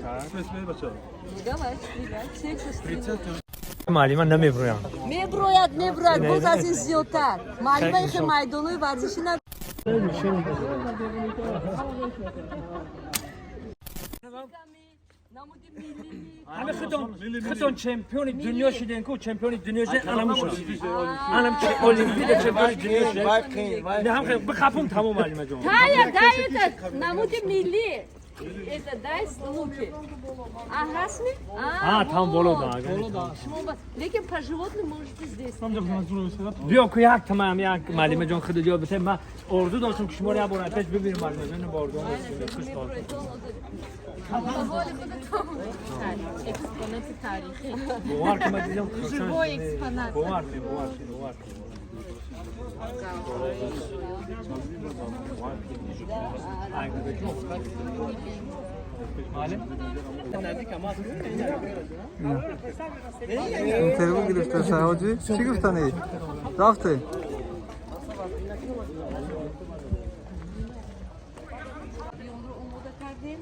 Ну давай, стреляй. Всех со стрелой. Муаллима намеброям. Меброяд, меброяд, боз аз ин зиёдтар. Муаллима ихе майдонҳои варзишӣ на. Намуди миллӣ. Ҳами худон чемпиони дунё шиден ку, чемпиони дунё шиден, анаму шуд. Анам чи олимпида чемпиони дунё шиден. Не, ҳам хел бихапум, тамом, муаллима ҷон. Тая, дай этот, намуди миллӣ. Это дай луки. А ҳастми? А, там боло да. Шумо лекин по животным можете здесь. Биё ку, як тамам як, муаллима ҷон, худ ёд бите. Ман орзу доштам, ки шуморо як бор пеш бибинам, муаллима ҷон, бо орзу хуш бод. Экспонати таърихӣ. Бовар ки, ман дидам, хурсанд Живой шудам. Экспонат. Бовар кунед, бовар кунед, бовар кунед. Ай, кӯдаки мо фақат. Маълим? Интервю гирифта, ҳоҷӣ, чӣ гуфтанӣ рафте? Мураббиёнро омода кардем.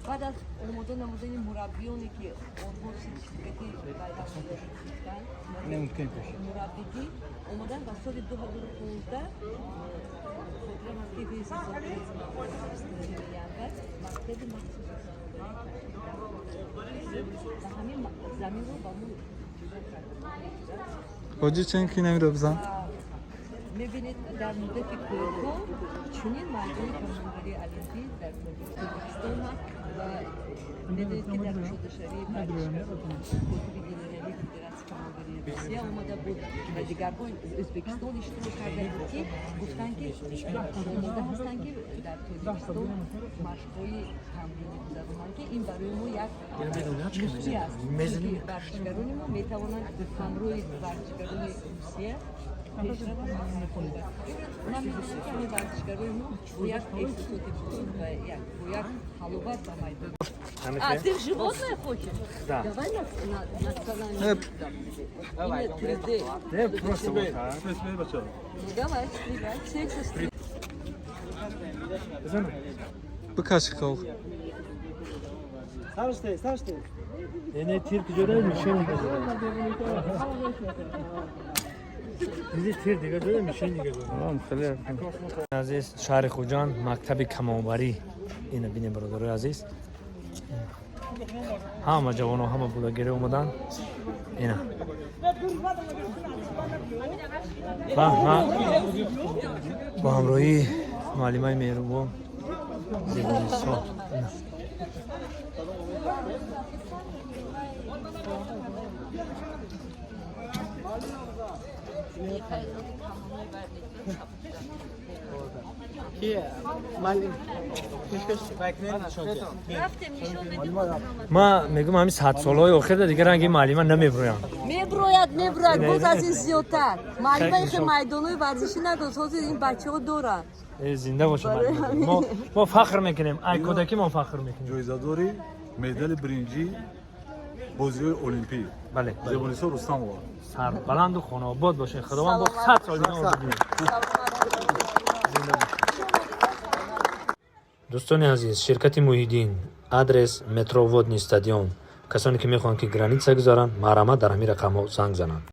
Баъд аз омода намудани мураббиёне, ки онҳо сертификати байналмилалӣ гирифтанд, мураббигӣ омадан ва соли 2015, хотирам аст, ки январ мактаби махсуси ва ҳамин заминро ба мо ҷудо карданд. Ҳоҷӣ, чен ки намеро бизан. Мебинед, дар муддати кӯтоҳ чунин майдони камонварии олимпӣ дар Тоҷикистон ҳаст ва медонед, ки дар кушодашавии котиби генералии Федератсияи камонварии Русия омада буд ва дигарҳо Ӯзбекистон иштирок карда буд, ки гуфтанд, ки омода ҳастанд, ки дар Тоҷикистон машқҳои тамринӣ гузаронанд, ки ин барои мо як лутфӣ аст, чунки варзишгарони мо метавонанд ҳамроҳи варзишгарони Русия пешраванд. Ман медонам, ки ҳамин варзишгарои мо бо як эҳсосоти бузург ва бо як ҳаловат ба майдон. А, ты животное хочешь? Да. Давай на национальный. Именно 3D. Не, просто вот так. Ну давай, стреляй. Всех со стрелой. Бикаши хов. Не, тир куҷо доред? Мишень дига доред. Диди, тир дига доред, мишень дига доред. Азиз, шаҳри Хуҷанд, мактаби камонварӣ. Ина бинем, бародарои азиз. Ҳама ҷавоно, ҳама блогерӣ омаданд. Ина. Ва ман бо ҳамроҳии муаллимаи меҳрубон Зебонисо. Ина. Рафтем, нишон медем. Ман мегӯм, ҳамин 100 солҳои охирда дигар ранги муаллима намеброям. Меброяд, меброяд, боз аз ин зиёдтар. Муаллима ихе майдонҳои варзишӣ надошт, ҳозир ин бачаҳо доранд. Э, зинда боша муаллима. Мо фахр мекунем, ай кӯдакӣ мо фахр мекунем. Ҷоизадори медали биринҷӣ бозиҳои олимпӣ Зебонисо Рустамова. Сарбаланду хонаобод бошед, Худованд бо 100 сол дига орзу бинед. Саломат. Дӯстони азиз, ширкати Муҳиддин, адрес метро Водный стадион. Касоне ки мехоҳанд, ки граница гузаранд, марҳамат, дар ҳамин рақамҳо занг зананд.